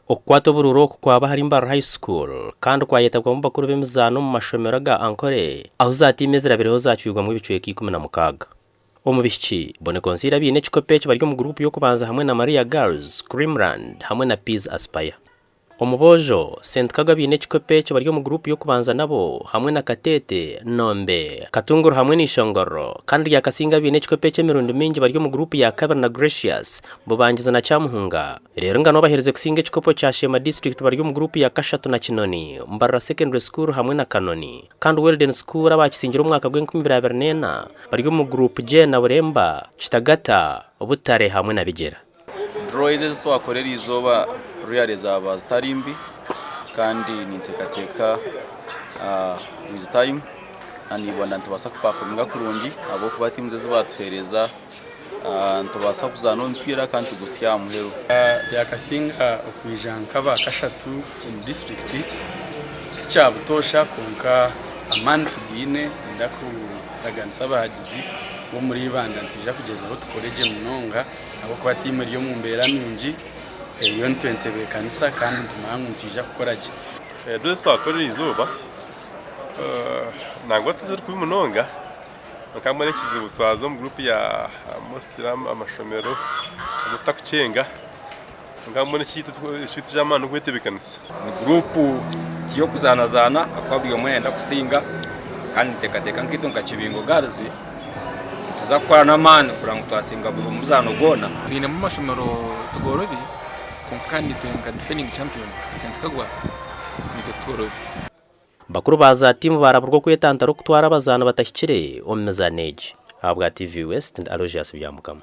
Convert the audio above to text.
Okukwata oburuuru oku kwaba ahari Mbarara High School kandi kwayetabwamu bakuru b'emizaano omu mashomero aga Ankole ahu za tiimu ezirabireho zacwirwamu ebicweka 16. Omu bishiki, Bonneconseil abaine ekikopo eki bari omu guruupu y'okubanza hamwe na Maria Girls, Creamland hamwe na Peas Aspire. Omu boojo, Sentkago abaine ekikopo eki bari omu guruupu y'okubanza nabo hamwe na Kateete, Nombe, Katunguru hamwe na Ishongororo kandi Ryakasinga abaine ekikopo eki emirundi mingi bari omu guruupu ya kabiri na Gracious, Bubangizi na Kyamuhunga. Reero Ngano abaherize kusinga ekikopo kya Sheema District bari omu guruupu ya kashatu na Kinoni, Mbarara Secondary School hamwe na Kanoni. Kandi Weldon School abakisingire omwaka gw'enkumi ibiri abiri n'ena bari omu guruupu J na Buremba, Kitagata, Butare hamwe na Bigyera. Draw ezi ezi twakora eriizooba really zaaba zitari mbi kandi ninteekateeka with time nibona nitubaasa kupafominga kurungi ahabw'okuba tiimu ezi baatuheereza nitubaasa kuzaana omupiira kandi tuguhitsye aha muheru. Yakasinga okwija nk'abakashatu omu disiturikiti tikyabutoosha kwonka amaani tugaine niinyenda kuraganisa abahagizi b'omuri Ibanda nitwija kugyezaho tukore gye munonga ahabw'okuba tiimu eri omu mbeera nungi eriyo nitwetebeekanisa kandi nitumanya ngu nitwija kukora gye. Ebi twakora erizooba nangwa tiziri kubi munonga kwonka mbwenu ekizibu twaza omu guruupu ya mostly amashomero ag'okutakukyenga kwonka mbwenu ekyaitu eky'amaani n'okwetebeekanisa. Ni guruupu tiy'okuzaanazaana ahakuba buri omwe nayenda kusinga kandi nituteekateeka nkaitwe nka Kibingo Girls nituza kukora n'amaani kureba ngu twasinga buri muzaano gwona. Twinemu amashomero tigoorobi kwonka kandi itwe nka defending champion St Kagwa naitwe titworobi. Bakuru ba za tiimu baaraburwa okwetantara okutwara abazaani batahikire omu mizaano egi. Ahabwa TV West, ndi Aloysius Byamukama.